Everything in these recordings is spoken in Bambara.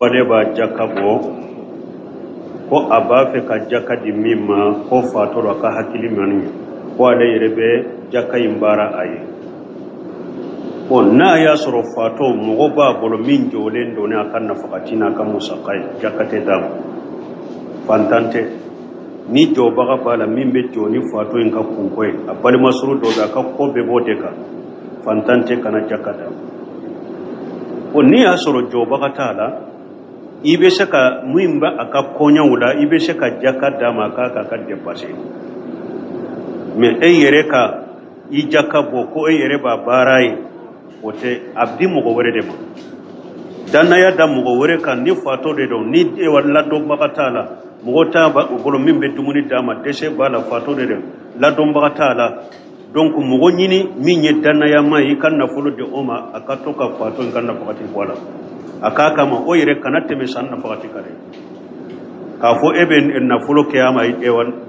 Ne b'a jaka bɔ ko a b'a fɛ ka jaka di min ma ko fatɔ a ka hakili man ɲi ko ale yɛrɛ bɛ jaka in baara a ye. Bon, n'a y'a sɔrɔ fatɔ mɔgɔ b'a bolo min jɔlen don a ka nafakati n'a ka musaka ye, jaka tɛ d'a ma, fantan tɛ. Ni jɔbaga b'a la min bɛ jɔ ni fatɔ in ka kunko ye, a balimasuru dɔ bɛ a ka ko bɛɛ b'o de kan, fantan tɛ, kana jaka d'a ma. Bon, n'i y'a sɔrɔ jɔbaga t'a la, i bɛ se ka min bɛ a ka kɔɲɔw la, i bɛ se ka jaka d'a ma k'a k'a ka dépenser. Mais e yɛrɛ ka i jaka bɔ ko e yɛrɛ b'a baara ye, o tɛ. A di mɔgɔ wɛrɛ de ma, dannaya da mɔgɔ wɛrɛ kan. Ni fatɔ de don, ni ladɔnbaga t'a la, mɔgɔ t'a bolo min bɛ dumuni d'a ma, dɛsɛ b'a la, fatɔ de don, ladɔnbaga t'a la, donc mɔgɔ ɲini min ye dannayama ye, i ka nafolo di o ma, a ka to ka fatɔ in ka nafakati bɔ a la a k'a kama. O yɛrɛ kana tɛmɛ san nafakati kan dɛ. K'a fɔ e bɛ nafolo kɛ a ma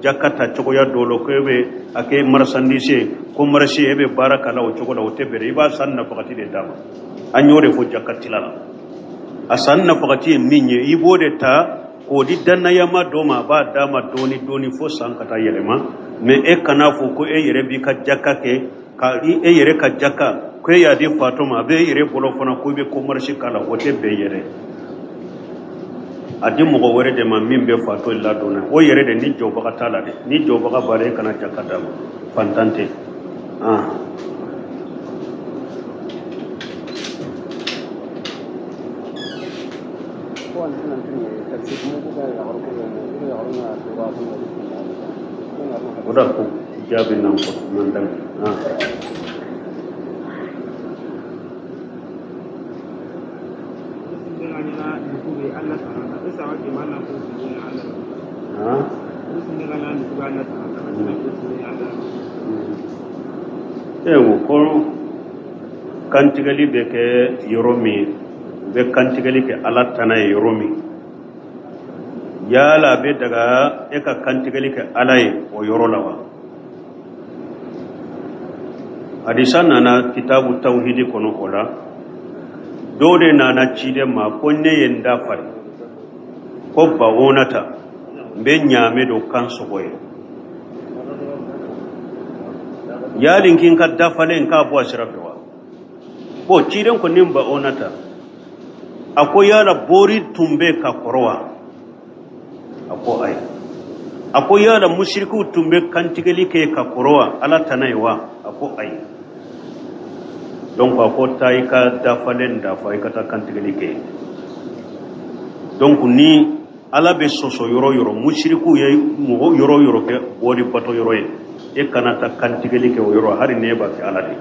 jaka ta cogoya dɔ la, ko e bɛ a kɛ marchandise ye, ko marché e bɛ baara k'a la o cogo la, o tɛ bɛrɛ. I b'a san nafakati de d'a ma. An y'o de fɔ jaka tila la. A san nafakati ye min ye, i b'o de ta k'o di dannayama dɔ ma, a b'a d'a ma dɔɔni dɔɔni fo san ka taa yɛlɛma. Mais e kana fɔ ko e yɛrɛ b'i ka jaka kɛ ka e yɛrɛ ka jaka ko e y'a di fatɔ ma, a bɛ e yɛrɛ bolo fana ko i bɛ commerce k'a la, o tɛ bɛn yɛrɛ. A di mɔgɔ wɛrɛ de ma min bɛ fatɔ ladɔnna. O yɛrɛ de, ni jɔbaga t'a la dɛ. Ni jɔbaga b'a la, e kana jaka d'a ma, fantan tɛ. O da ko jaabi nan ko nan dan. Ewo ko kantigɛli bɛ kɛ yɔrɔ min, u bɛ kantigɛli kɛ Ala tana ye yɔrɔ min, yala a bɛ daga e ka kantigɛli kɛ Ala ye o yɔrɔ la wa? Hadisa nana kitabu tawhidi kɔnɔ. O la dɔw de nana ciden ma ko ne ye n da fari ko bawonata n bɛ ɲaamɛ dɔ kan sogo ye, yali kin ka dafalen k'a bɔ a sira fɛ wa? Bon, ciden ko ni bawonata, a ko yala bori tun bɛ ka kɔrɔ wa? A ko ayi. A ko yala musirikiw tun bɛ kantigɛli kɛ ka kɔrɔ wa, Ala tana ye wa? A ko ayi. Donc a ko taa i ka dafalen dafa, i ka taa kantigɛli kɛ. Donc ni Ala bɛ sɔsɔ yɔrɔ yɔrɔ, musirikiw ye mɔgɔ yɔrɔ yɔrɔ kɛ bɔli bato yɔrɔ ye, e kana taa kantigɛli kɛ o yɔrɔ, hali n'e b'a kɛ Ala de.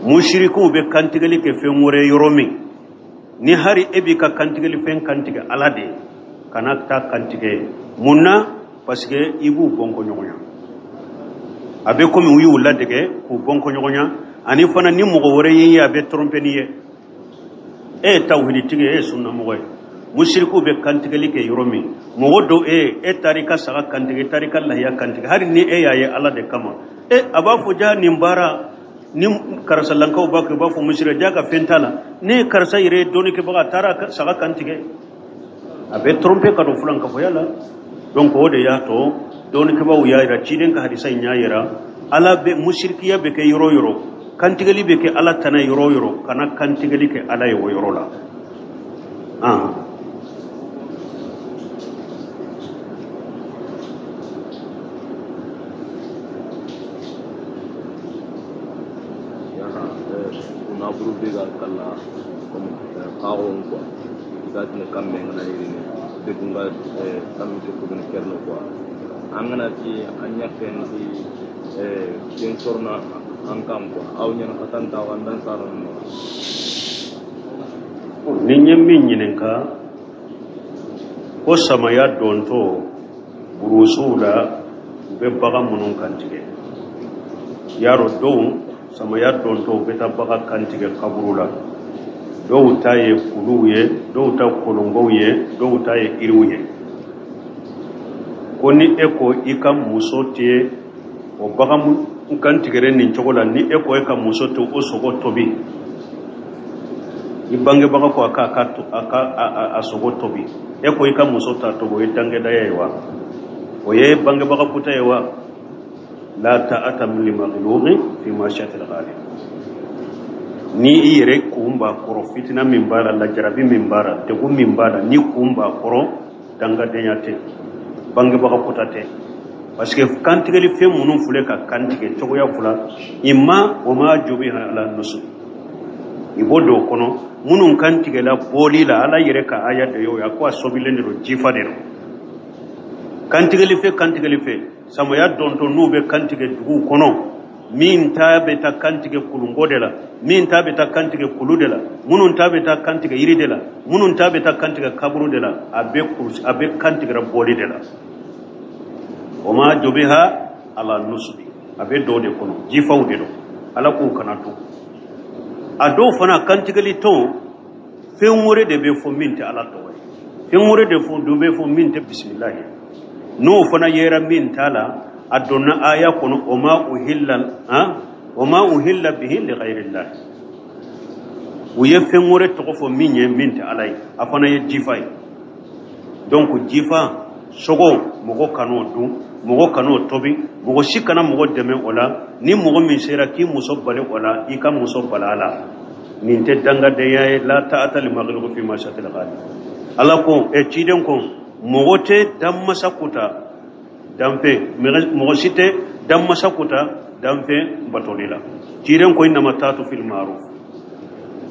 Musirikiw bɛ kantigɛli kɛ fɛn wɛrɛ yɔrɔ min, ni hari e b'i ka kantigɛli fɛn kantigɛ Ala de ye, kana taa kantigɛ. Mun na? Parce que i b'u bɔnkɔ ɲɔgɔn ya. A bɛ komi u y'u ladege k'u bɔnkɔ ɲɔgɔn ya. Ani fana ni mɔgɔ wɛrɛ y'i ye, a bɛ tromper n'i ye. E ye tawhiditigi ye, e ye sunnamɔgɔ ye, musirikiw bɛ kantigɛli kɛ yɔrɔ min, mɔgɔ dɔ e taara i ka saga kantigɛ, e taara i ka lahiya kantigɛ, hali ni e y'a ye Ala de kama, e a b'a fɔ ja nin baara ni karisalankaw b'a kɛ, u b'a fɔ musiriki ja ka fɛn t'a la, ne ye karisa yɛrɛ ye dɔnnikɛbaga, a taara saga kantigɛ, a bɛ tromper ka don fulan kafoya la. Donc o de y'a to dɔnnikɛbaaw y'a yira, ciden ka hadisa in y'a yira, Ala bɛ musirikiya bɛ kɛ yɔrɔ yɔrɔ, kantigɛli bɛ kɛ Ala tana yɔrɔ yɔrɔ, kana kantigɛli kɛ Ala ye o yɔrɔ la. Naburu bɛ ka kala comme karon quoi, i ka tɛnɛ kan mɛn kana yiri ne dekun ka sami tɛ ko kɛrɛ quoi, an kana ti an ɲɛ fɛn ti den sɔrɔ an kan quoi, aw ɲɛna ka taa ta an dan sara nɔ. Ni n ye min ɲininka ko samaya dontɔ burusuw la, u bɛ bagan minnu kantigɛ, yarɔ dɔw samaya dontɔ u bɛ taa bagan kantigɛ kaburu la, dɔw ta ye kuluw ye, dɔw ta kolonkow ye, dɔw ta ye yiriw ye. Ko ni e ko i ka muso tɛ o bagan kantigɛrɛ nin cogo la, ni e ko e ka muso tɛ o sogo tobi, I bangebaga ko a ka a ka a sogo tobi, e ko i ka muso ta tobi, o ye dangadenya ye wa? O ye bangebaga kuta ye wa? La ta'ata li makhluqin fi ma'siyatil khaliq. Ni i yɛrɛ kun b'a kɔrɔ, fitina min b'a la, lajarabi min b'a la, degun min b'a la, ni kun b'a kɔrɔ, dangadenya tɛ, bangebaga kuta tɛ. Parce que kantigɛli fɛn minnu filɛ ka kantigɛ cogoya fila, imma wa ma jubiha ala nusub, i b'o don o kɔnɔ. Minnu kantigɛla bɔli la, Ala yɛrɛ ka aya de y'o ye, a ko a sɔbilen de don, jifa de don. Kantigɛli fɛ, kantigɛli fɛ samaya dɔntɔ n'u bɛ kantigɛ duguw kɔnɔ, min ta bɛ taa kantigɛ kulunko de la, min ta bɛ taa kantigɛ kulu de la, minnu ta bɛ taa kantigɛ yiri de la, minnu ta bɛ taa kantigɛ kaburu de la, a bɛ kuru, a bɛ kantigɛra bɔli de la. O ma jubiha ala nusubi, a bɛ dɔw de kɔnɔ, jifaw de don, Ala k'u kana to. A dɔw fana kantigɛli tɔn, fɛn wɛrɛ de bɛ fɔ min tɛ Ala tɔgɔ ye, fɛn wɛrɛ de fɔ dɔ bɛ fɔ min tɛ bisimila ye. N'o fana yera min t'a la, a donna aya kɔnɔ, o ma uhilla, han, o ma uhilla bihi li ghayrillah. U ye fɛn wɛrɛ tɔgɔ fɔ min ye min tɛ Ala ye, a fana ye jifa ye. Donc jifa sogo, mɔgɔ kan'o dun, mɔgɔ kan'o tobi, mɔgɔ si kana mɔgɔ dɛmɛ o la. Ni mɔgɔ min sera k'i muso bali o la, i ka muso bala a la. Nin tɛ dangadenya ye. La ta'ata li makhluqin fi ma'siyatil khaliq. Ala ko, e ciden ko, mɔgɔ tɛ danmasa kuta danfɛn, mɔgɔ si tɛ danmasa kuta danfɛn batoli la. Ciden ko, innama ta'atu fil ma'ruf.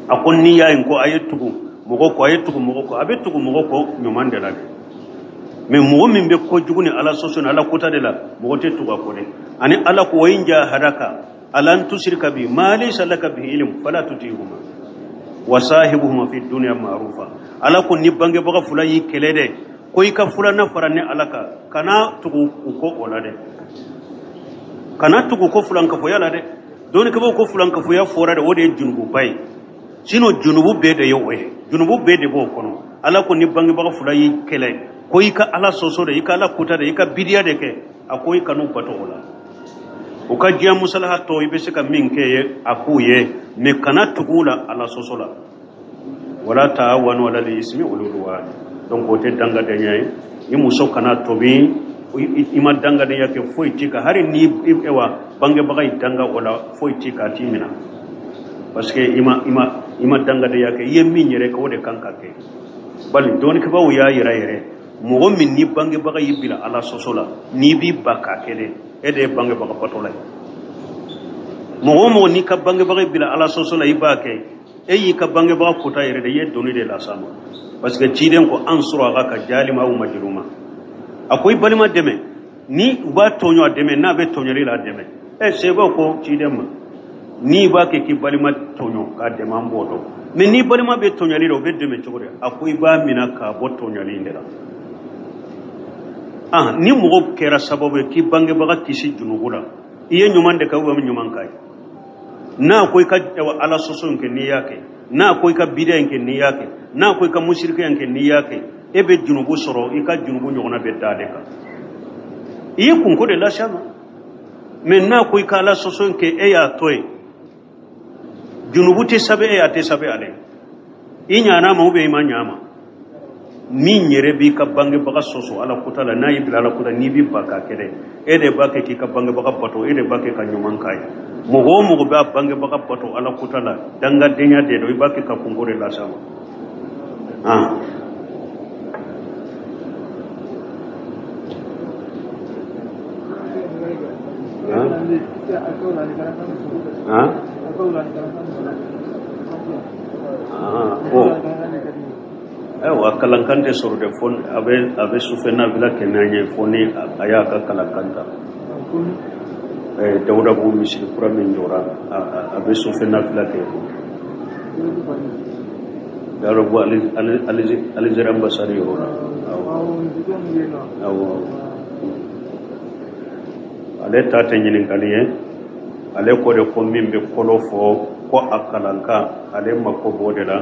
A ko n'i y'a ye ko a ye tugu mɔgɔ kɔ, a ye tugu mɔgɔ kɔ, a bɛ tugu mɔgɔ kɔ ɲuman de la dɛ. Mais mɔgɔ min bɛ kojugu ni Ala sɔsɔ ni Ala kota de la, mɔgɔ tɛ tugu a kɔ dɛ. Ani Ala ko, wa in jahadaka ala an tushrika bi ma laysa laka bihi ilm fala tutihuma wa sahibuhuma fi dunya ma'rufa. Ala ko ni bangebaga fila y'i kɛlɛ dɛ, ko i ka filanan fara ni Ala kan, kana tugu u kɔ o la dɛ, kana tugu ko filankafoya la dɛ. Dɔnnikɛbaaw ko filankafoya fɔra dɛ, o de ye junububa ye. Sinon junubu bɛɛ de ye o ye, junubu bɛɛ de b'o kɔnɔ. Ala ko ni bangebaga fila y'i kɛlɛ, ko i ka Ala sɔsɔ dɛ, i ka Ala kuta dɛ, i ka bidiya de kɛ, a ko i kan'u bato o la. U ka diɲɛ musalaha tɔ i bɛ se ka min kɛ ye, a k'u ye, mais kana tugu u la Ala sɔsɔ la. Wala ta'awanu ala al-ismi wal udwan. Donc o tɛ dangadenya ye. I muso kana tobi, i ma dangadenya kɛ foyi t'i kan, hali ni ewa bangebaga y'i danga o la, foyi t'i kan, a t'i minɛ. Parce que i ma dangadenya kɛ, i ye min yɛrɛ kɛ, o de kan ka kɛ. Bali dɔnnikɛbaaw y'a yira yɛrɛ, mɔgɔ min ni bangebaga y'i bila Ala sɔsɔ la, n'i b'i ba k'a kɛ dɛ, e de ye bangebaga batɔla ye. Mɔgɔ o mɔgɔ n'i ka bangebaga y'i bila Ala sɔsɔ la, i b'a kɛ, e y'i ka bangebaga kota yɛrɛ de, i ye doni de las'a ma. Parce que ciden ko an sɔrɔ a ka jalima aw majruma. A ko i balima dɛmɛ, ni u b'a tɔɲɔ a dɛmɛ, n'a bɛ tɔɲɔli la a dɛmɛ. Sebaw ko ciden ma, n'i b'a kɛ k'i balima tɔɲɔ k'a dɛmɛ, an b'o dɔn. Mais n'i balima bɛ tɔɲɔli la, o bɛ dɛmɛ cogo di? A ko i b'a minɛ k'a bɔ tɔɲɔli in de la. Ni mɔgɔ kɛra sababu ye k'i bangebaga kisi junubu la, i ye ɲuman de kɛ ou bien ɲuman k'a ye. N'a ko i ka Ala sɔsɔ in kɛ, n'i y'a kɛ, n'a ko i ka bidiya in kɛ, n'i y'a kɛ, n'a ko i ka musirikɛ in kɛ, n'i y'a kɛ, e bɛ junubu sɔrɔ, i ka junubu ɲɔgɔnna bɛ da de kan. I ye kunko de lase a ma. Mais n'a ko i ka Ala sɔsɔ in kɛ, e y'a to yen, junubu tɛ sɛbɛn e ye, a tɛ sɛbɛn ale ye. I ɲan'a ma ou bien i ma ɲ'a ma. Min yɛrɛ b'i ka bangebaga sɔsɔ Ala kota la, n'a y'i bila Ala kota, n'i b'i ba k'a kɛ dɛ, e de b'a kɛ k'i ka bangebaga bato, e de b'a kɛ ka ɲuman k'a ye. Mɔgɔ o mɔgɔ b'a bangebaga bato Ala kota la, dangadenya de don, i b'a kɛ ka kunko de las'a ma. Bon. Ayiwa, kalankan tɛ sɔrɔ dɛ, fo a bɛ sufɛ nafila kɛ n'an ye, fo ni a y'a ka kalankan ta. Dawudabugu misiri kura min jɔra, a bɛ sufɛ nafila kɛ. Dawudabugu Alizeri ambassadeur yɔrɔ la. Awɔ. Ale ta tɛ ɲininkali ye, ale ko de ko min bɛ kolo fɔ ko a kalankan, ale mako b'o de la,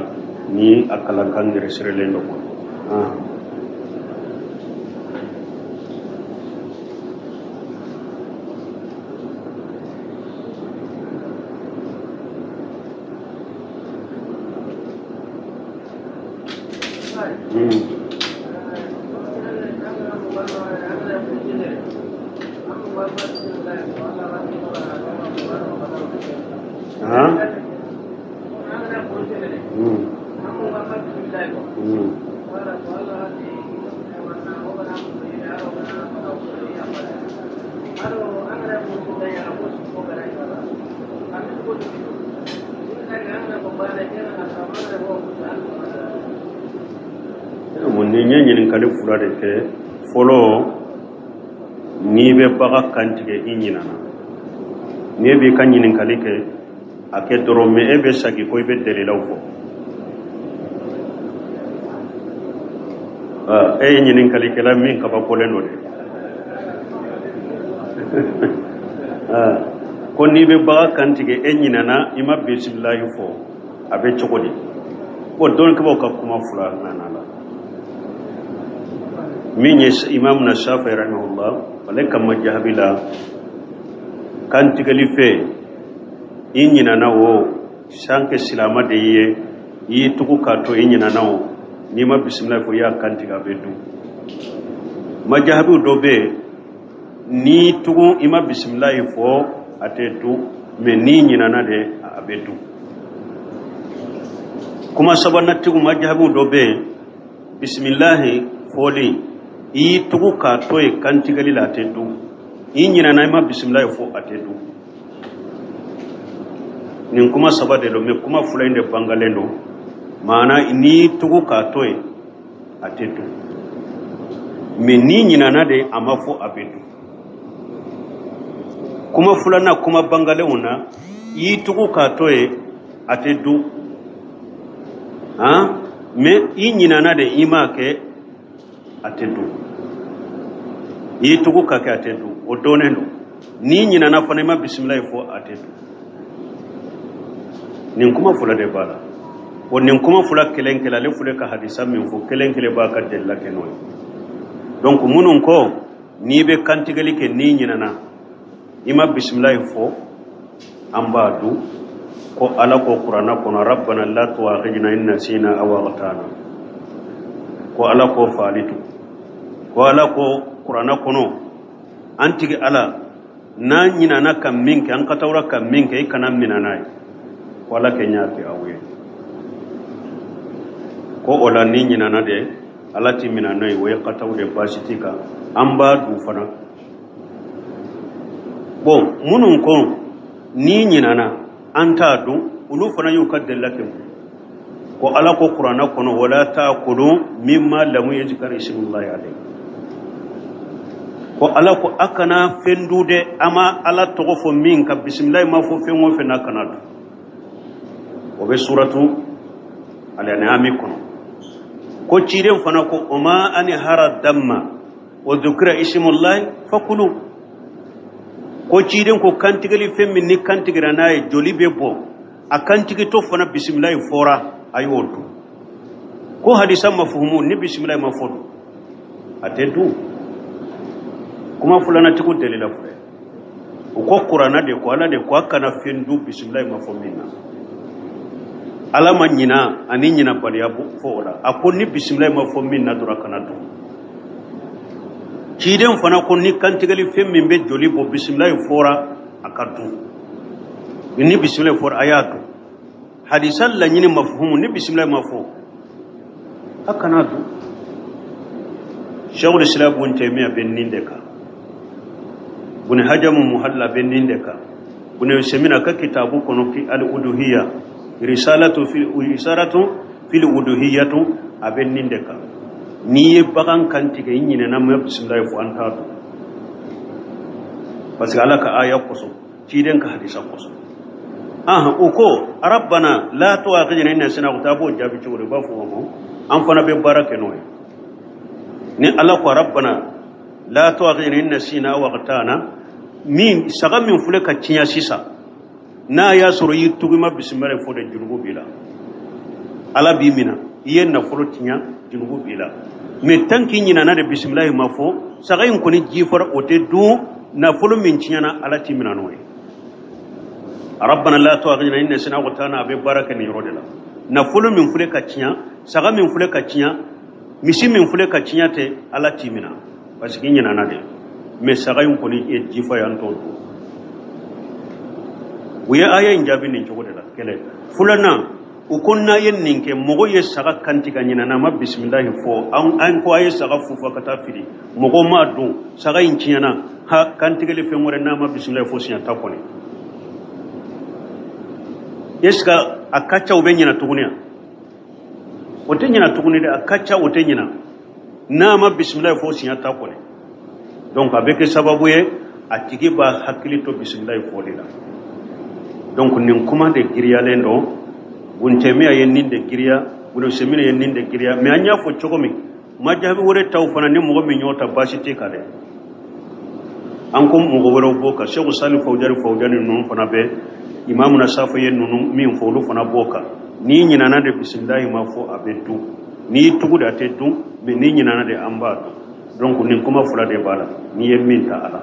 ni a kalankan gɛrɛsɛrɛlen don quoi. Han? Hmm. Mun ni n ye ɲininkali fila de kɛ. Fɔlɔ, n'i bɛ bagan kantigɛ i ɲinana, n'i b'i ka ɲininkali kɛ a kɛ dɔrɔn, mɛ e bɛ sagi ko i bɛ dalilaw fɔ. E ye ɲininkalikɛla min kabakolen don dɛ. Ko n'i bɛ bagan kantigɛ e ɲinana i ma bisimilahi fɔ, a bɛ cogo di? Bon, dɔnnikɛbaaw ka kuma fila nana la. Min ye imam na Shafi rahimahullah, ale ka majahabi la, kantigɛli fɛ i ɲinana o sans que silama de ye i y'i tugu k'a to i ɲinana o, n'i ma bisimila fɔ i y'a kantigɛ, a bɛ dun. Majahabiw dɔ bɛ yen, n'i tugu i ma bisimilahi fɔ a tɛ dun, mɛ n'i ɲinana de a bɛ dun. Kuma sabanatigiw majahabiw dɔ bɛ yen, bisimilahi fɔli i y'i tugu k'a to yen kantigɛli la, a tɛ dun. I ɲinana i ma bisimilahi fɔ, a tɛ dun. Nin kuma saba de don, mɛ kuma fila in de bangalen don. Maana n'i y'i tugu k'a to yen a tɛ dun, mɛ n'i ɲinana de a ma fɔ a bɛ dun. Kuma filanan, kuma bangalenw na, i y'i tugu k'a to yen a tɛ dun, han, mɛ i ɲinana de i m'a kɛ a tɛ dun. I y'i tugu k'a kɛ a tɛ dun, o dɔnnen don. N'i ɲinana fana i ma bisimilahi fɔ, a tɛ dun. Nin kuma fila de b'a la. O nin kuma fila kelen kelen, ale filɛ ka hadisa min fɔ, kelen kelen b'a ka delila kɛ n'o ye. Donc minnu ko n'i bɛ kantigɛli kɛ n'i ɲinana i ma bisimilahi fɔ, an b'a dun, ko Ala ko kuranna kɔnɔ rabbana la tu'akhidna in nasina aw akhtana, ko Ala ko faali tu, ko Ala ko kuranna kɔnɔ an tigi Ala n'an ɲinana ka min kɛ, an katawura ka min kɛ, i kana minɛ n'a ye, ko Ala kɛ ɲa kɛ aw ye. Ko o la n'i ɲinana de Ala ti minɛ n'o ye, o ye kataw de, baasi t'i kan, an b'a dun fana. Bon, minnu ko n'i ɲinana an t'a dun, olu fana y'u ka delila kɛ mun? Ko Ala ko kuranna kɔnɔ wala ta'kulu mimma lam yuzkar ismullahi alayhi, ko Ala ko a kana fɛn dun dɛ, a ma Ala tɔgɔ fɔ min kan, bisimilahi ma fɔ fɛn o fɛn na, kana dun. O bɛ suratu al-an'am kɔnɔ. Ko ciden fana ko o ma anhara damma wa dhukira ismullahi fakulu, ko ciden ko kantigɛli fɛn min ni kantigɛra n'a ye joli bɛ bɔ, a kantigitɔ fana bisimilahi fɔra, a y'o dun. Ko hadisa mafuhumu ni bisimilahi ma fɔ dun, a tɛ dun. Kuma filanatigiw delila filɛ, u ko kuranna de ko Ala de ko a kana fɛn dun bisimilahi ma fɔ min na. Ala ma ɲina ani ɲinabaliya fɔ o la, a ko ni bisimilahi ma fɔ min na dɔrɔn a kana dun. Ciden fana ko ni kantigɛli fɛn min bɛ joli bɔ bisimilahi fɔra, a ka dun. Ni bisimilahi fɔra a y'a dun. Hadisa laɲini mafuhumu ni bisimilahi ma fɔ a kana dun. Sheikhul Islam Ibn Taymiyyah bɛ nin de kan, Ibn Hajar Muhalla bɛ nin de kan, Ibn Usaymin ka kitabu kɔnɔ fi al-uduhiyya, risalatu fi risalatu fil uduhiyyatu, a bɛ nin de kan. N'i ye bagan kantigɛ i ɲinɛna ma bisimilahi fɔ, an t'a dun, parce que Ala ka aya kosɔn, ciden ka hadisa kosɔn. Ahan, o ko rabbana la tu'akhidhna in nasina aw akhtana, b'o jaabi cogo di? U b'a fɔ ɔhɔn, an fana bɛ baara kɛ n'o ye. Ni Ala ko rabbana la tu'akhidhna in nasina aw akhtana, min saga min filɛ ka tiɲɛ sisan, n'a y'a sɔrɔ i y'i tugu i ma bisimilahi fɔ de, jurumu b'i la, Ala b'i minɛ, i ye nafolo tiɲɛ, jurumu b'i la. Mais tant k'i ɲinana de bisimilahi ma fɔ, saga in kɔni ji fɔra, o tɛ dun, nafolo min tiɲɛna Ala t'i minɛ n'o ye. Rabbana la tu'akhidhna in nasina aw akhtana, a bɛ baara kɛ nin yɔrɔ de la. Nafolo min filɛ ka tiɲɛ, Saga min filɛ ka tiɲɛ, misi min filɛ ka tiɲɛ tɛ, Ala t'i minɛ parce que i ɲinana de. Mais saga in kɔni ye jifa ye, an t'o dun. U ye aya in jaabi nin cogo de la. Kɛlɛ filanan, u ko n'a ye nin kɛ, mɔgɔ ye saga kantigɛ ɲinana, a ma bisimilahi fɔ, an ko a ye saga fufa ka taa fili, mɔgɔ m'a dun, saga in tiɲɛna, ha, kantigɛli fɛn wɛrɛ n'a ma bisimilahi fɔ siɲɛ ta kɔni. Est ce que a ka ca u bɛ ɲina tuguni wa? O tɛ ɲina tuguni dɛ, a ka ca o tɛ ɲina n'a ma bisimilahi fɔ siɲɛ ta kɔni. Donc a bɛ kɛ sababu ye a tigi b'a hakili to bisimilahi fɔli la. Donc nin kuma de giriyalen don, Buntemiya ye nin de giriya, Bulusemina ye nin de giriya. Mais an y'a fɔ cogo min, majabi wɛrɛ taw fana ni mɔgɔ min y'o ta baasi tɛ kan dɛ. An ko mɔgɔ wɛrɛw b'o kan, Seku Sali Fawujari Fawujani ninnu fana bɛ, Imamu na Safa ye ninnu min fɔ, olu fana b'o kan. N'i ɲinana de bisimilahi ma fɔ, a bɛ dun. N'i tugu de a tɛ dun, mais n'i ɲinana de an b'a dun. Donc nin kuma fila de b'a la, n'i ye min ta a la.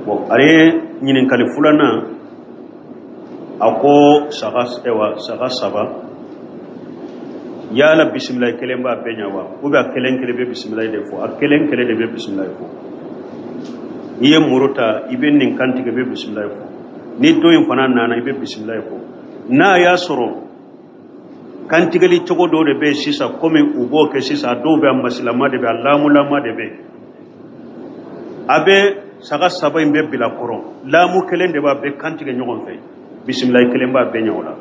Bon, a ye ɲininkali filanan, a ko saga, ewa saga saba, yala bisimilahi kelen b'a bɛɛ ɲɛ wa, ou bien a kelen kelen bɛ bisimilahi de fɔ? A kelen kelen de bɛ bisimilahi fɔ. N'i ye muru ta, i bɛ nin kantigɛ, i bɛ bisimilahi fɔ. Ni don in fana nana, i bɛ bisimilahi fɔ. N'a y'a sɔrɔ kantigɛli cogo dɔw de bɛ yen sisan, komi u b'o kɛ sisan, a dɔw bɛ a masilama de bɛ, a lamulama de bɛ yen. A bɛ saga saba in bɛ bila kɔrɔ, lamu kelen de b'a bɛɛ kantigɛ ɲɔgɔn fɛ, bisimilahi kelen b'a bɛɛ ɲɛ o la.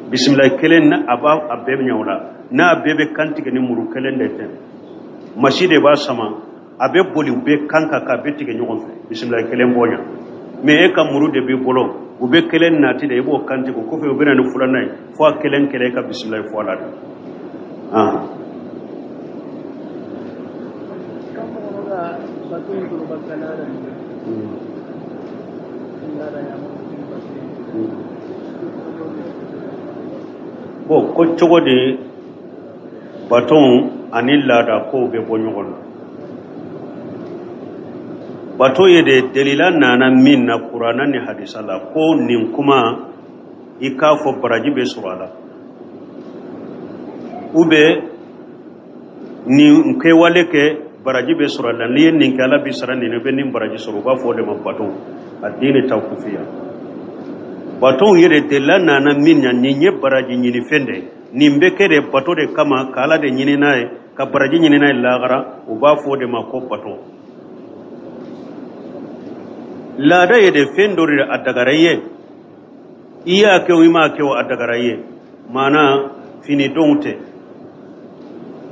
Bisimilahi kelen a b'a a bɛɛ ɲɛ o la, n'a bɛɛ bɛ kantigɛ ni muru kelen de tɛ, masi de b'a sama, a bɛ boli u bɛ kan kan k'a bɛɛ tigɛ ɲɔgɔn fɛ, bisimilahi kelen b'o ɲɛ. Mais e ka muru de b'i bolo, u bɛ kelen nati de, i b'o kantigɛ, o kɔfɛ u bɛ na ni filanan ye, fo a kelen kelen ka bisimilahi fɔ a la de. Bon, ko cogo di baton ani laada kow bɛ bɔ ɲɔgɔn na? Bato ye de delila nana min na Kurana ni hadisa la, ko nin kuma i k'a fɔ baraji bɛ sɔrɔ a la, ou bien nin kɛwale kɛ baraji bɛ sɔrɔ a la, n'i ye nin kɛ Ala b'i sara nin, i bɛ nin baraji sɔrɔ, u b'a fɔ o de ma bato. A den ta kufiya bato ye de delila nana min na, nin ye baraji ɲini fɛn de ye, nin bɛ kɛ de bato de kama, ka Ala de ɲini n'a ye, ka baraji ɲini n'a ye lahara, u b'a fɔ o de ma ko bato. Laada ye de fɛn dɔ de a dagara i ye, i y'a kɛ o i m'a kɛ o a dagara i ye. Maana fini donw tɛ,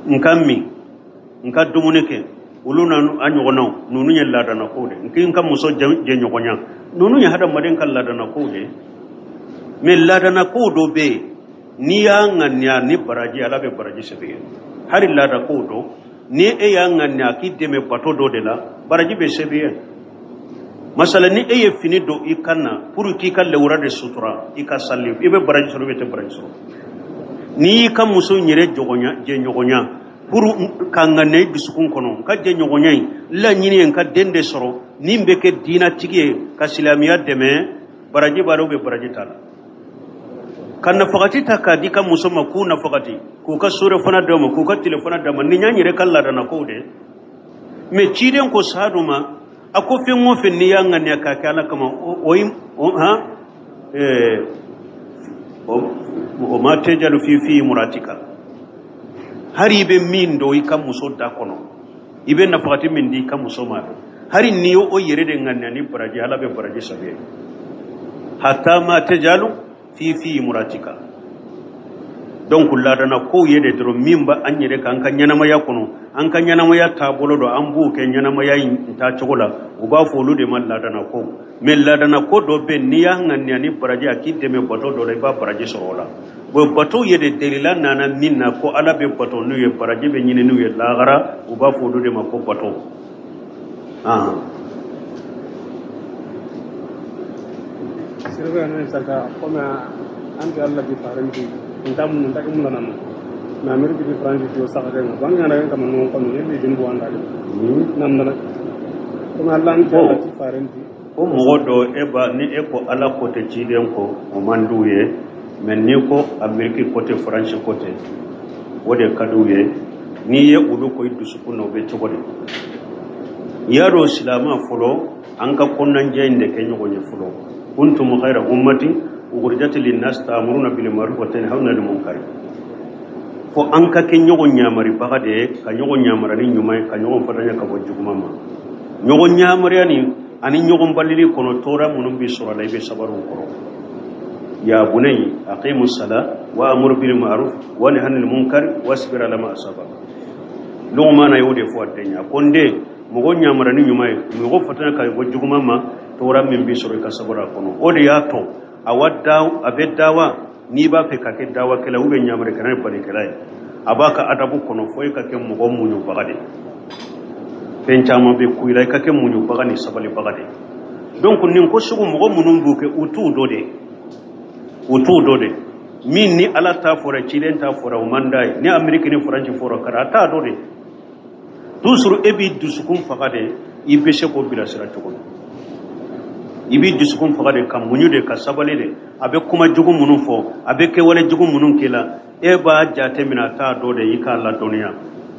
n ka min, n ka dumuni kɛ, olu na a ɲɔgɔnnaw, ninnu ye laadanakow de. N k'i ka muso jɛɲɔgɔnya, ninnu ye hadamaden ka laadanakow de. Mais laadanakow dɔ bɛ yen, n'i y'a ŋaniya ni baraji, Ala bɛ baraji sɛbɛn ye. Hali laadakow dɔ, ni e y'a ŋaniya k'i dɛmɛ bato dɔ de la, baraji bɛ sɛbɛn ye. Masala ni e ye fini don i kan na pour k'i ka lewura de sutura, i ka sali, i bɛ baraji sɔrɔ, i bɛ tɛ baraji sɔrɔ. N'i y'i ka muso yɛrɛ jɛɲɔgɔnya pour ka ŋaniya i dusukun kɔnɔ, n ka jɛɲɔgɔnya in laɲini ye n ka den de sɔrɔ, min bɛ kɛ diinatigi ye ka silamɛya dɛmɛ, baraji b'a la ou bien baraji t'a la. Ka nafagati ta k'a di ka muso ma k'u nafagati, k'u ka sore fana d'a ma, k'u ka telefɔni d'a ma, nin y'an yɛrɛ ka laadanakow de ye. Mais ciden ko Sadu ma, a ko fɛn o fɛn n'i y'a ŋaniya k'a kɛ Ala kama, o ye o han o ma tɛjalu fi fi muratika. Hari i bɛ min don i ka muso da kɔnɔ, i bɛ nafagati min di i ka muso ma, hari n'i y'o yɛrɛ de ŋaniya ni baraji, Ala bɛ baraji sɛbɛn ye. Hatta ma tɛjalu fi fi muratika. Donc laadana kow ye de dɔrɔn min bɛ an yɛrɛ kan, an ka ɲɛnamaya kɔnɔ, an ka ɲɛnamaya taabolo dɔ, an b'o kɛ ɲɛnamaya in taacogo la, u b'a fɔ olu de ma laadana kow. Mais laadana ko dɔ bɛ yen, n'i y'a ŋaniya ni baraji, a k'i dɛmɛ bato dɔ la, i b'a baraji sɔrɔ o la. Bon, bato ye de delila nana min na ko Ala bɛ bato n'u ye, baraji bɛ ɲini n'u ye lahara, u b'a fɔ olu de ma ko bato. Siraba n'o ye saka komi an tɛ Ala différence n ta mun ta mun nana mais Amérique différence tɛ saka kɛ nka ban kana kama nɔ kɔni ne bɛ jeni bɔ an ta de n'an nana komi Ala an tɛ Ala différence. Ko mɔgɔ dɔ e ba ni e ko Ala ko tɛ ciden kɔ, o man d'u ye. Mais n'i ko Ameriki ko ten, Faransi ko ten, o de ka di u ye. N'i ye olu ko i dusukun na, o bɛ cogo di? I y'a dɔn, silama fɔlɔ, an ka kɔnɔnajɛ in de kɛ ɲɔgɔn ye fɔlɔ. Kuntum khayra ummati ukhrijat linnas ta'muruna bil ma'ruf wa tanhauna 'anil munkar. Fo an ka kɛ ɲɔgɔn ɲamaribaga de ye, ka ɲɔgɔn ɲamara ni ɲuman ye, ka ɲɔgɔn fatanya ka bɔ juguman ma. Ɲɔgɔn ɲamariya ni ani ɲɔgɔn balili kɔnɔ, tɔɔrɔ minnu bɛ sɔrɔ a la, i bɛ sabari o kɔrɔ. Ya bunayya aqimu sala wa amur bil ma'ruf wa nahy anil munkar wasbir ala ma asabak. Luqman y'o de fɔ a den ye. A ko n den, mɔgɔ ɲamara ni ɲuman ye, mɔgɔ fatanya ka bɔ juguman ma, tɔɔrɔ min bɛ sɔrɔ, i ka sabari a kɔnɔ. O de y'a to awa a bɛ dawa, n'i b'a fɛ ka kɛ dawakɛla ou bien ɲamarikɛla ni balikɛla ye, a b'a ka adabu kɔnɔ fo i ka kɛ mɔgɔ muɲubaga de. Fɛn caman bɛ ku i la, i ka kɛ muɲubaga ni sabalibaga de. Donc nin ko sugu, mɔgɔ minnu b'o kɛ, u t'u dɔ de, u t'u dɔ de. Min ni Ala ta fɔra, ciden ta fɔra, o man d'a ye. Ni Ameriki ni Faransi fɔra, kara a t'a dɔ de. Toujours e b'i dusukun faga de, i bɛ se k'o bilasira cogo min. I b'i dusukun faga de, ka muɲu de, ka sabali de. A bɛ kuma jugu minnu fɔ, a bɛ kɛwale jugu minnu k'i la, e b'a jate minɛ, a t'a dɔ de, i k'a ladɔnniya.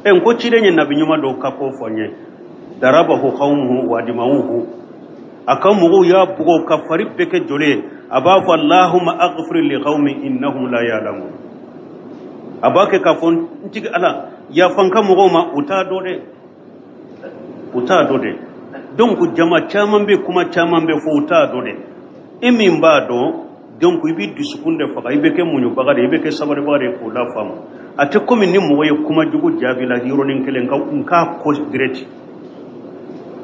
Ɛ, n ko ciden ye nabi ɲuman dɔw ka ko fɔ n ye. Darabahu qawmuhu wa dima'uhu, a ka mɔgɔw y'a bugɔ ka fari bɛɛ kɛ joli ye. A b'a fɔ: Allahumma aghfir li qawmi innahum la ya'lamun. A b'a kɛ k'a fɔ: n tigi Ala, yafa n ka mɔgɔw ma, u t'a dɔn dɛ, u t'a dɔn dɛ. Donc jama caman bɛ, kuma caman bɛ fɔ, u t'a dɔn dɛ. E min b'a dɔn, donc i b'i dusukun de faga, i bɛ kɛ muɲubaga de ye, i bɛ kɛ sabalibaga de ye k'o lafaamu. A tɛ komi ni mɔgɔ ye kuma jugu jaabi la yɔrɔnin kelen ka n k'a kɔ direct,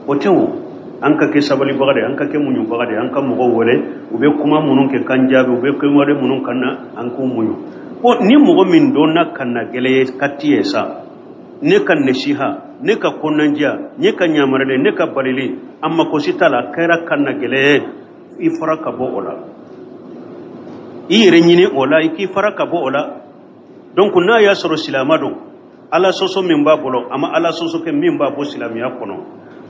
o tɛ. O an ka kɛ sabalibaga de ye, an ka kɛ muɲubaga de ye. An ka mɔgɔw wele, u bɛ kuma minnu kɛ kan jaabi, u bɛ kɛwale minnu kan na, an k'u muɲu. Bon, ni mɔgɔ min dɔnna ka na gɛlɛya kati ye sa, ne ka nasiha, ne ka kɔnɔnajɛya, ne ka ɲamarili, ne ka balili, a mako si t'a la, a kɛra ka na gɛlɛya, i fara ka bɔ o la, i yɛrɛ ɲini o la, i k'i fara ka bɔ o la. Donc n'a y'a sɔrɔ silamɛ don, Ala sɔsɔ min b'a bolo, a ma Ala sɔsɔ kɛ min b'a bɔ silamɛya kɔnɔ,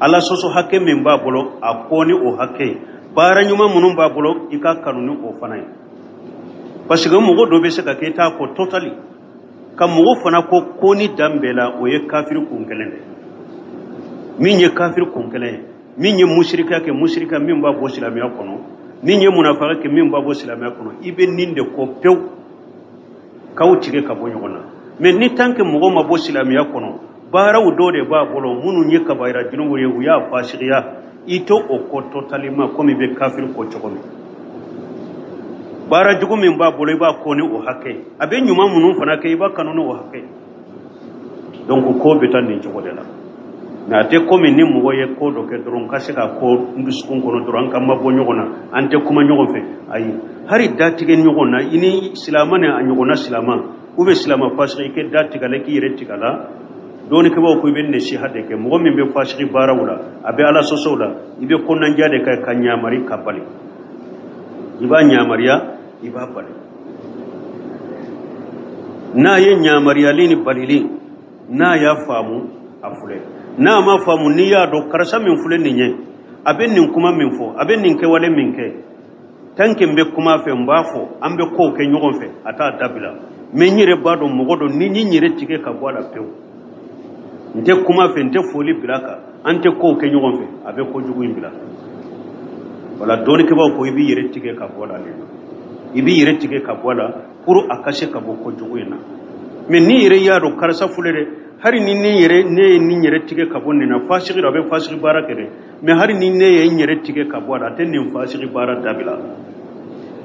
Ala sɔsɔ hakɛ min b'a bolo, a kɔ ni o hakɛ ye. Baara ɲuman minnu b'a bolo, i ka kanu ni o fana ye, parce que mɔgɔ dɔ bɛ se ka kɛ i t'a kɔ totali ka mɔgɔ fana ko ko ni dan bɛɛ la, o ye kafiri kun kelen de. Min ye kafiri kun kelen ye, min ye musirika kɛ, musirika min b'a bɔ silamɛya kɔnɔ, min ye munafaka kɛ, min b'a bɔ silamɛya kɔnɔ, i bɛ nin de kɔ pewu k'aw tigɛ ka bɔ ɲɔgɔn na. Mais ni tant que mɔgɔ ma bɔ silamɛya kɔnɔ, baaraw dɔw de b'a bolo minnu ye kabayira junubu ye, u y'a fasigiya, i t'o o kɔ totalement komi i bɛ kafiri kɔ cogo min. Baara jugu min b'a bolo, i b'a kɔ ni o hakɛ ye. A bɛ ɲuman minnu fana kɛ, i b'a kanu ni o hakɛ ye. Donc ko bɛ taa nin cogo de la. Mais a tɛ komi ni mɔgɔ ye ko dɔ kɛ dɔrɔn ka se ka ko n dusukun kɔnɔ dɔrɔn, an ka mabɔ ɲɔgɔn na, an tɛ kuma ɲɔgɔn fɛ. Ayi, hali datigɛ ɲɔgɔn na, i ni silama ni a ɲɔgɔnna silama ou bien silama fasigi, i kɛ da tigɛ la, i k'i yɛrɛ tigɛ la. Dɔɔnikɛbaw ko i bɛ nasiha de kɛ mɔgɔ min bɛ fasigi baaraw la, a bɛ Ala sɔsɔw la, i bɛ kɔnɔnajɛ de kɛ ka ɲamari ka bali. I b'a ɲamariya, i b'a bali. N'a ye ɲamariyali ni balili, n'a y'a faamu, a filɛ. N'a ma faamu, n'i y'a dɔn karisa min filɛ nin ye, a bɛ nin kuma min fɔ, a bɛ nin kɛwale min kɛ, tant que n bɛ kuma fɛ, n b'a fɔ, an bɛ kow kɛ ɲɔgɔn fɛ, a t'a dabila, mais n yɛrɛ b'a dɔn mɔgɔ dɔ ni n yɛrɛ tigɛ ka bɔ a la pewu, n tɛ kuma fɛ, n tɛ foli bila a kan, an tɛ kow kɛ ɲɔgɔn fɛ, a bɛ kojugu in bila. Wala dɔɔnikɛbaw ko i b'i yɛrɛ tigɛ ka bɔ a la, i b'i yɛrɛ tigɛ ka bɔ a la pour a ka se ka bɔ kojugu in na. Mais n'i yɛrɛ y'a dɔn karisa filɛ dɛ, hali ni ne yɛrɛ, ne ye nin yɛrɛ tigɛ ka bɔ nin na, fasigi la, a bɛ fasigi baara kɛ dɛ, mais hali ni ne ye n yɛrɛ tigɛ ka bɔ a la, a tɛ nin fasigi baara dabila.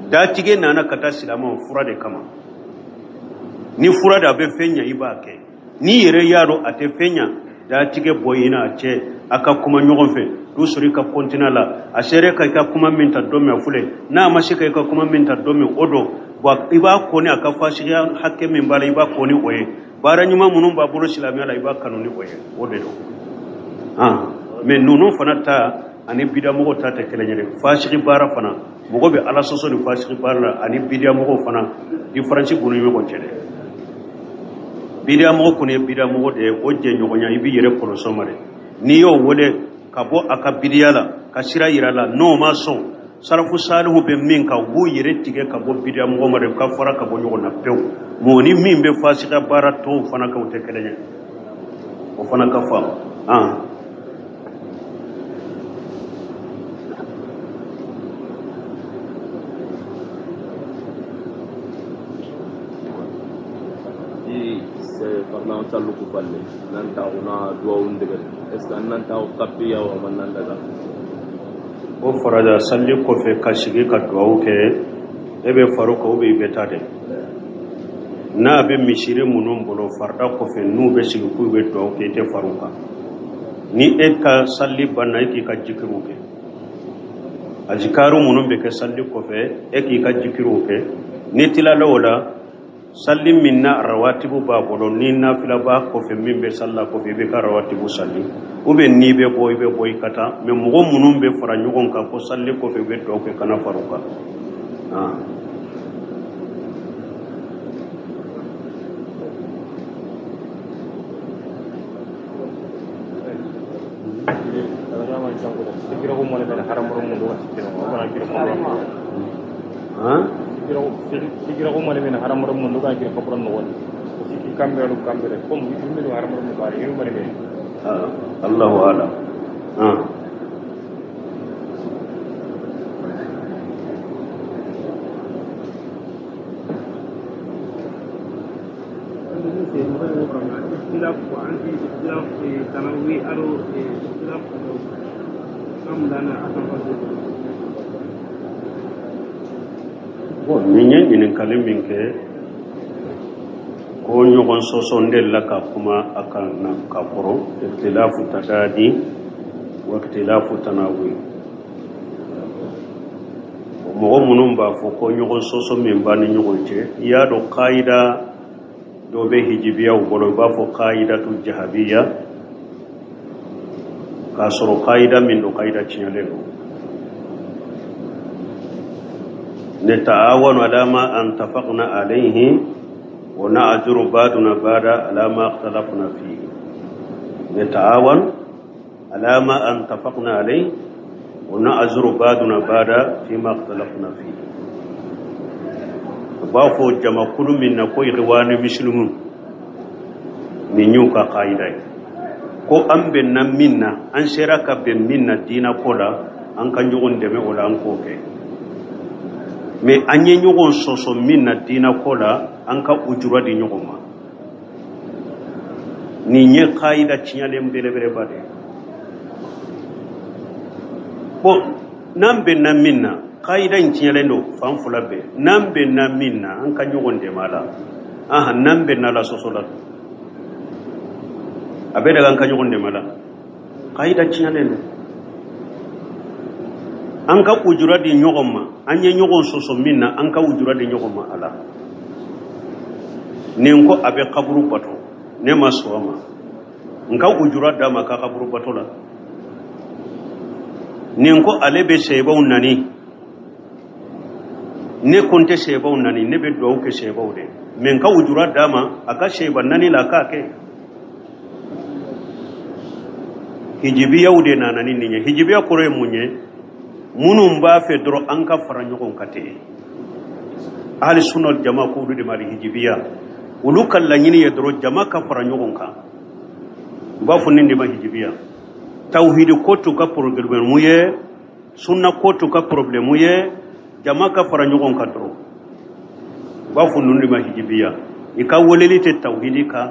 Datigɛ nana ka taa silamɛw fura de kama. Ni fura de a bɛ fɛn ɲɛ, i b'a kɛ. N'i yɛrɛ y'a dɔn a tɛ fɛn ɲɛ, datigɛ bɔ i n'a cɛ, a ka kuma ɲɔgɔn fɛ. Du sɔrɔ i ka continuer la, a sera ka i ka kuma min ta don min, a filɛ. N'a ma se ka i ka kuma min ta don min, o don bon, i b'a kɔni a ka fasigiya hakɛ min b'a la, i b'a kɔni o ye. Baara ɲuman minnu b'a bolo silamɛya la, i b'a kanu ni o ye. O de don. Mais ninnu fana ta ani bidamɔgɔw ta tɛ kelen ye dɛ. Fasigi baara fana, mɔgɔ bɛ Ala sɔsɔ ni fasigi baara la, ani bidamɔgɔw fana, différence b'u ni ɲɔgɔn cɛ dɛ. Bidamɔgɔ kɔni ye bidamɔgɔ de ye, o jɛɲɔgɔnya, i b'i yɛrɛ kɔlɔsi o ma dɛ. N'i y'o wele ka bɔ a ka bidiya la, ka sira yira la, n'o ma sɔn Salafu salihu bɛ min kan, u b'u yɛrɛ tigɛ ka bɔ bidiya mɔgɔ ma de, ka fara ka bɔ ɲɔgɔn na pewu. Mɔgɔ ni min bɛ fasika baara tɔw fana kɛ, o tɛ kelen ye. O fana ka faamu. Farlan sallu ku balle nan ta una duwawu ndegere, est ce que an nan ta o kappi ya wa man nan daga? O faraja salli kɔfɛ ka sigi ka duwawu kɛ, e bɛ faro kan ou bien i bɛ taa dɛ. N'a bɛ misiri minnu bolo farida kɔfɛ, n'u bɛ sigi k'u bɛ duwawu kɛ, i tɛ faro kan. Ni e ka salli banna, e k'i ka jikiriw kɛ. Azikaru minnu bɛ kɛ salli kɔfɛ, e k'i ka jikiriw kɛ. N'i tilala o la, salli min na rawatibu b'a bolo, ni nafila b'a kɔfɛ min bɛ salla kɔfɛ, i bɛ ka rawatibu salli. Ou bien n'i bɛ bɔ, i bɛ bɔ i ka taa. Mais mɔgɔ minnu bɛ fara ɲɔgɔn kan ko salli kɔfɛ u bɛ duwawu kɛ, kana fara u kan. Han? Allahu a'lam. Bon, nin ye ɲininkali min kɛ ko ɲɔgɔn sɔsɔ, n delila ka kuma a kan na ka kɔrɔ, ikhtilafu tadadi wa ikhtilafu tanawi. Mɔgɔ minnu b'a fɔ ko ɲɔgɔn sɔsɔ min b'a ni ɲɔgɔn cɛ, i y'a dɔn kayida dɔ bɛ hijibiyaw bolo, i b'a fɔ kayidatu jahabiya, k'a sɔrɔ kayida min don, kayida tiɲɛlen don. نتعاون على ما اتفقنا عليه ونعذر بعضنا بعضا على ما اختلفنا فيه. نتعاون على ما اتفقنا عليه ونعذر بعضنا بعضا فيما اختلفنا فيه. B'a fɔ jamakulu min na ko ikhwani muslimun, nin y'u ka kayida ye ko an bɛnna min na, an sera ka bɛn min na diina ko la, an ka ɲɔgɔn dɛmɛ o la, an k'o kɛ. Mais an ye ɲɔgɔn sɔsɔ min na diina ko la, an ka ujura di ɲɔgɔn ma. Nin ye kayida tiɲɛlen belebeleba de ye. Bon, n'an bɛnna min na, kayida in tiɲɛlen don fan fila bɛɛ. N'an bɛnna min na, an ka ɲɔgɔn dɛmɛ a la. Ahan, n'an bɛnna la sɔsɔ la, a bɛ daga an ka ɲɔgɔn dɛmɛ a la. Kayida tiɲɛlen don. An ka ujura di ɲɔgɔn ma, an ye ɲɔgɔn sɔsɔ min na, an ka ujura di ɲɔgɔn ma a la. Nin ko a bɛ kaburu bato, ne ma sɔn a ma, n ka ujura d'a ma ka kaburu bato la. Nin ko ale bɛ sɛbaw nani, ne ko n tɛ sɛbaw nani, ne bɛ duwawu kɛ sɛbaw de, mais n ka ujura d'a ma a ka sɛba nani la, a k'a kɛ. Hijibiyaw de nana ni nin ye. Hijibiya kɔrɔ ye mun ye? Minnu b'a fɛ dɔrɔn an ka fara ɲɔgɔn kan ten. Ahli sunna jama ko olu de ma hijibiya, olu ka laɲini ye dɔrɔn jama ka fara ɲɔgɔn kan. U b'a fɔ nin de ma hijibiya. Tawhidi ko t'u ka problème ye, sunna ko t'u ka problème ye, jama ka fara ɲɔgɔn kan dɔrɔn. U b'a fɔ ninnu de ma hijibiya. I ka weleli tɛ tawhidi kan,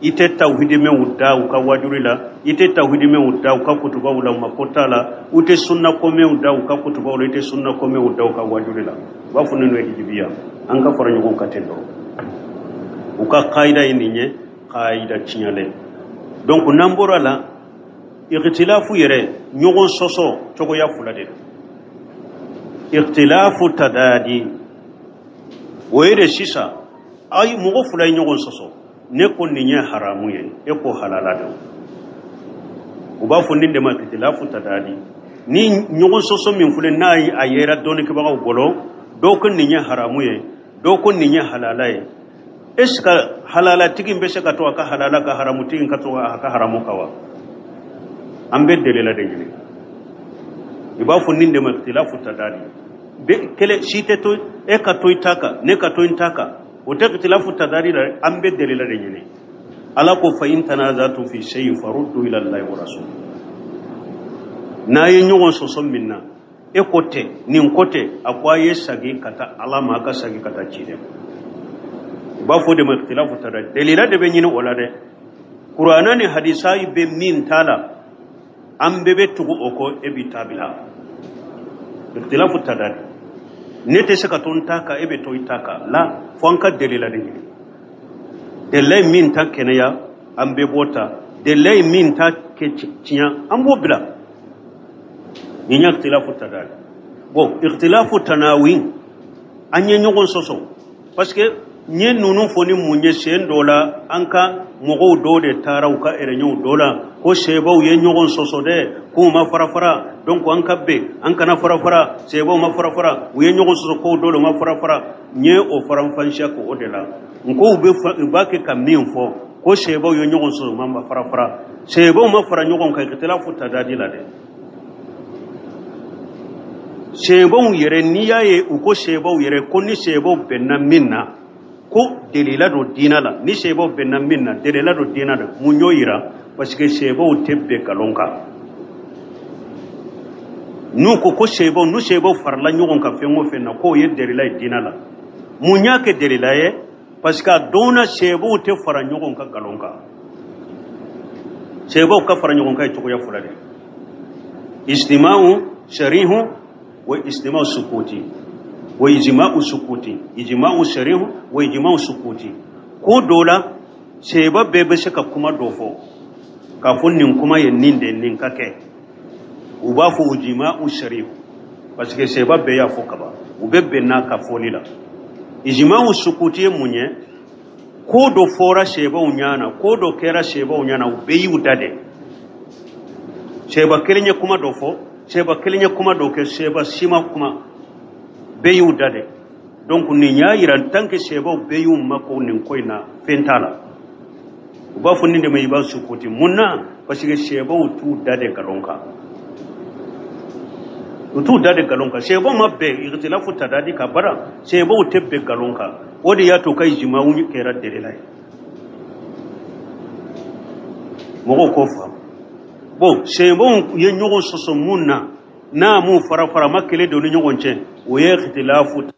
i tɛ tawhidi mɛn u da u ka wajuli la, i tɛ tawhidi mɛn u da u ka kutubaw la, u ma ko t'a la. U tɛ sunna ko mɛn u da u ka kutubaw la, i tɛ sunna ko mɛn u da u ka wajuli la. U b'a fɔ ninnu ye hijibiya. An ka fara ɲɔgɔn kan ten dɔrɔn. U ka kayida ye nin ye, kayida tiɲɛlen. Donc n'an bɔra la, ikhtilafu yɛrɛ, ɲɔgɔn sɔsɔ cogoya fila de don. Ikhtilafu tadadi, o ye de sisan ayi mɔgɔ fila ye ɲɔgɔn sɔsɔ, ne ko nin ye haramu ye, e ko halala don. U b'a fɔ nin de ma ikhtilafu tadadi. Ni ɲɔgɔn sɔsɔ min filɛ, n'a ye a yera dɔnnikɛbagaw bolo, dɔw ko nin ye haramu ye, dɔw ko nin ye halala ye. Est ce que halalatigi bɛ se ka to a ka halala ka, haramutigi ka to a ka haramu kan wa? An bɛ delila de ɲini. I b'a fɔ nin de ma ikhtilafu tadadi. Be kele si tɛ to e ka to i ta kan, ne ka to n ta kan, o tɛ ikhtilafu tadadi la. An bɛ delila de ɲini. Ala ko fa in tanazatu fi shay'in faruddu ila Allahi wa rasul. N'a ye ɲɔgɔn sɔsɔ min na, e ko tɛ nin ko tɛ, a ko a ye sagi ka taa Ala ma, a ka sagi ka taa ciden ma. U b'a fɔ o de ma ikhtilafu tadadi. Delila de bɛ ɲini o la dɛ. Kuranɛ ni hadisa bɛ min ta la, an bɛɛ bɛ tugu o kɔ, e b'i ta bila. Ikhtilafu tadadi, ne tɛ se ka to n ta kan, e bɛ to i ta kan la, fo an ka delila de ɲini. Delila ye min ta kɛnɛya, an bɛɛ b'o ta. Delila ye min ta kɛ tiɲɛ, an b'o bila. Nin ye ikhtilafu tadadi. Bon, ikhtilafu tanawi, an ye ɲɔgɔn sɔsɔ parce que n ye ninnu fɔ ni mun ye? Sen dɔ la, an ka mɔgɔw dɔw de taara u ka réunion dɔ la ko sebaw ye ɲɔgɔn sɔsɔ dɛ, k'u ma fara fara, donc an ka bɛn, an kana fara fara. Sebaw ma fara fara, u ye ɲɔgɔn sɔsɔ kow dɔ la, u ma fara fara. N ye o faranfasiya ko o de la n ko u bɛ u b'a kɛ ka min fɔ ko sebaw ye ɲɔgɔn sɔsɔ, u ma fara fara, sebaw ma fara ɲɔgɔn kan ikhtilafu tadadi la dɛ. Sebaw yɛrɛ, n'i y'a ye u ko sebaw yɛrɛ ko ni sebaw bɛnna min na ko delila don diina la, ni sebaw bɛnna min na delila don diina la, mun y'o yira? Parce que sebaw tɛ bɛn nkalon kan. N'u ko ko sebaw, n'u sebaw farala ɲɔgɔn kan fɛn o fɛn na, k'o ye delila ye diina la, mun y'a kɛ delila ye? Parce que a dɔnna sebaw tɛ fara ɲɔgɔn kan nkalon kan. Sebaw ka fara ɲɔgɔn kan ye cogoya fila de: ijtima'u sharihu wa ijtima'u sukuti wa ijma'u sukuti, ijma'u sharihu wa ijma'u sukuti. Ko dɔ la, seba bɛɛ bɛ se ka kuma dɔ fɔ k'a fɔ nin kuma ye nin de, nin ka kɛ, u b'a fɔ ijma'u sharihu, parce que seba bɛɛ y'a fɔ kaban, u bɛ bɛn n'a ka fɔli la. Ijma'u sukuti ye mun ye? Ko dɔ fɔra sebaw ɲana, ko dɔ kɛra sebaw ɲana, u bɛɛ y'u da dɛ. Seba kelen ye kuma dɔ fɔ, seba kelen ye kuma dɔ kɛ, seba si ma kuma, bɛɛ y'u da dɛ. Donc nin y'a yira tant que sebaw bɛɛ y'u mako nin ko in na, fɛn t'a la. U b'a fɔ nin de ma i b'a sukuti. Mun na? Parce que sebaw t'u da de nkalon kan, u t'u da de nkalon kan. Sebaw ma bɛn ikhtilafu tadadi ka bara, sebaw tɛ bɛn nkalon kan. O de y'a to ka ijma'u kɛra delila ye. Mɔgɔw k'o faamu. Bon, sebaw ye ɲɔgɔn sɔsɔ mun na, n'a m'u fara fara, ma kɛlɛ don ni ɲɔgɔn cɛ, o ye ikhtilafu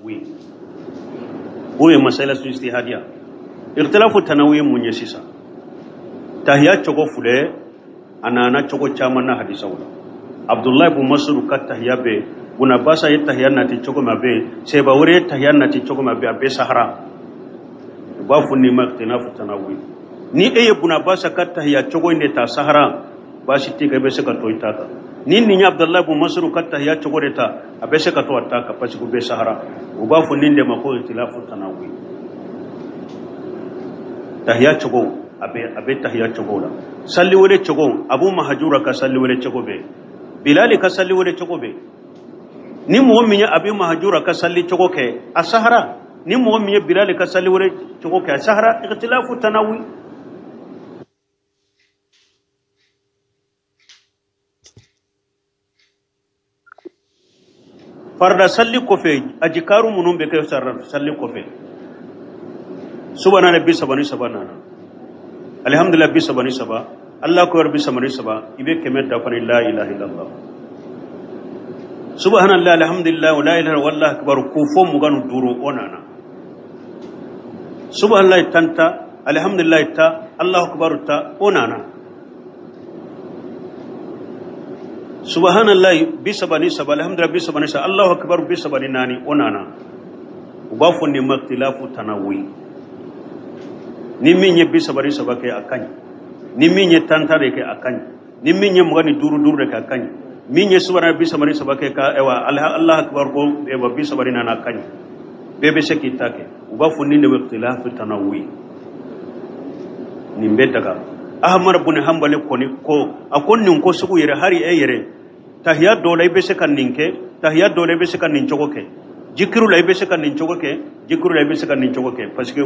oui. O ye masala su ijtihadiya. Ikhtilafu tanawi ye mun ye sisan? Tahiya cogo filɛ, a nana cogo caman na hadisaw la. Abdullahi ibn Mas'ud ka tahiya bɛ, Ibn Abbas ye tahiya nati cogo min a bɛ yen, seba wɛrɛ ye tahiya nati cogo min a bɛ, a bɛ sahara. U b'a fɔ nin ma ikhtilafu tanawi. Ni e ye Ibn Abbas ka tahiya cogo in de ta sahara, baasi t'i kan, i bɛ se ka to i ta kan. Ni nin ye Abdullahi ibn Mas'ud ka tahiya cogo de ta, a bɛ se ka to a ta kan parce que u bɛ sahara. U b'a fɔ nin de ma ko ikhtilafu tanawi. Tahiya cogo a bɛ tahiya cogo la. Salli wele cogo, Abu Mahajura ka salli wele cogo bɛ, Bilali ka salli wele cogo bɛ. Ni mɔgɔ min ye Abi Mahajura ka salli cogo kɛ a sahara, ni mɔgɔ min ye Bilali ka salli wele cogo kɛ a sahara. Ikhtilafu tanawi. Farda salli kɔfɛ, ajikaru minnu bɛ kɛ farda salli kɔfɛ, subahana 33 nana, alihamudulila 33, Allahu akbar 33, i bɛ 100 dafa ni la ilaha illallah. Subhanallah, alhamdulillah, la ilaha wallahu akbar ko fo 25, o nana. Subhanallah tanta, alhamdulillah ta, Allahu akbar ta, o nana. Subhanallah 33, alhamdulillah 33, Allahu akbar 34, o nana. U b'a fɔ nin ma ikhtilafu tanawwi. Ni min ye 33 kɛ, a ka ɲi. Ni min ye 10 de kɛ, a ka ɲi. Ni min ye 25 5 de kɛ, a ka ɲi. Min ye subahana 33 kɛ ka ɛwa Allahu akbar ko ɛwa 34, a ka ɲi. Bɛɛ bɛ se k'i ta kɛ. U b'a fɔ nin de bɛ ikhtilafu tanawwi. Nin bɛ daga. Ahmad bin Hanbali kɔni ko, a ko nin ko sugu yɛrɛ, hali e yɛrɛ tahiya dɔw la i bɛ se ka nin kɛ, tahiya dɔw la i bɛ se ka nin cogo kɛ, jikiru la i bɛ se ka nin cogo kɛ, jikiru la i bɛ se ka nin cogo kɛ, parce que